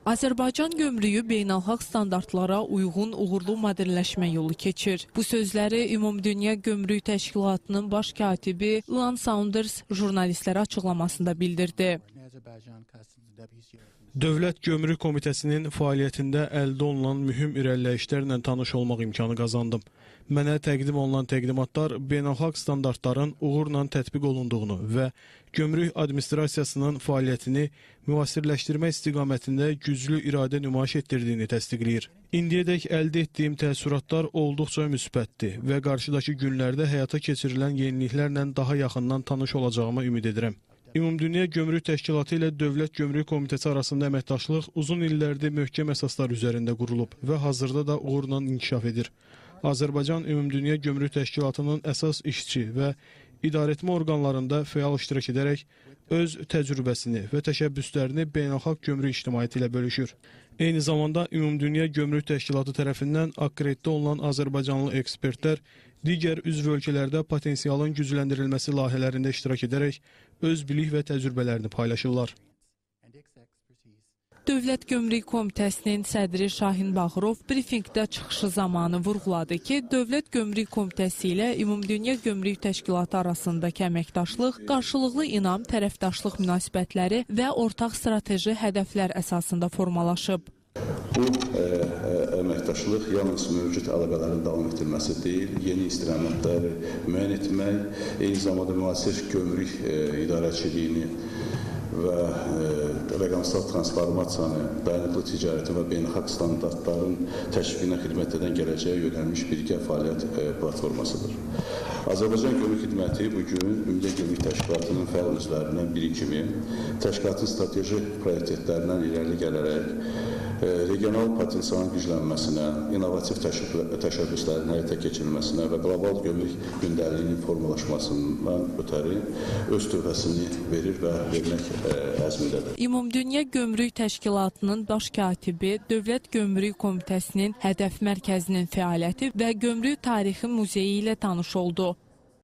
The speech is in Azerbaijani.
Azərbaycan gömrüyü beynəlxalq standartlara uyğun uğurlu modernləşmə yolu keçir. Bu sözləri Ümumdünya Gömrük Təşkilatının baş katibi Ian Saunders jurnalistlərə açıqlamasında bildirdi. Dövlət Gömrük Komitəsinin fəaliyyətində əldə olunan mühüm irəliləyişlərlə tanış olmaq imkanı qazandım. Mənə təqdim olunan təqdimatlar beynəlxalq standartların uğurla tətbiq olunduğunu və gömrük administrasiyasının fəaliyyətini müasirləşdirmə istiqamətində güclü iradə nümayiş etdirdiyini təsdiqləyir. İndiyədək əldə etdiyim təəssüratlar olduqca müsbətdir və qarşıdakı günlərdə həyata keçirilən yeniliklərlə daha yaxından tanış olacağıma ümid edirəm. Ümumdünya Gömrük Təşkilatı ilə Dövlət Gömrük Komitəsi arasında əməkdaşlıq uzun illərdir möhkəm əsaslar üzərində qurulub və hazırda da uğurla inkişaf edir. Azərbaycan Ümumdünya Gömrük Təşkilatının əsas işçi və idarəetmə orqanlarında fəal iştirak edərək öz təcrübəsini və təşəbbüslərini beynəlxalq gömrük ictimaiyyəti ilə bölüşür. Eyni zamanda Ümumdünya Gömrük Təşkilatı tərəfindən akkreditə olunan azərbaycanlı ekspertlər digər üzv ölkələrdə potensialın gücləndirilməsi layihələrində iştirak edərək öz bilik və təcrübələrini paylaşırlar. Dövlət Gömrük Komitəsinin sədri Şahin Bağırov brifinqdə çıxışı zamanı vurğuladı ki, Dövlət Gömrük Komitəsi ilə Ümumdünya Gömrük Təşkilatı arasındakı əməkdaşlıq qarşılıqlı inam, tərəfdaşlıq münasibətləri və ortaq strateji hədəflər əsasında formalaşıb. Bu əməkdaşlıq yalnız mövcud əlaqələrin davam etdirilməsi deyil, yeni istiqamətləri müəyyən etmək, eyni zamanda müasir gömrük idarəçiliyini və rəqəmsal transformasiyanı, dayanıqlı ticarətin və beynəlxalq standartların təşviqinə xidmət edən gələcəyə yönəlmiş birgə fəaliyyət platformasıdır. Azərbaycan Gömrük Xidməti bugün Ümumdünya Gömrük Təşkilatının fəal üzvlərindən biri kimi təşkilatın strateji prioritetlərindən irəli gələrək regional potensialın güclənməsinə, innovativ təşəbbüslərin həyata keçirilməsinə və qlobal gömrük gündəliyinin formalaşmasından ötəri öz töhfəsini verir və vermək əzmindədir. Ümumdünya Gömrük Təşkilatının baş katibi Dövlət Gömrük Komitəsinin Hədəf Mərkəzinin fəaliyyəti və Gömrük Tarixi Muzeyi ilə tanış oldu.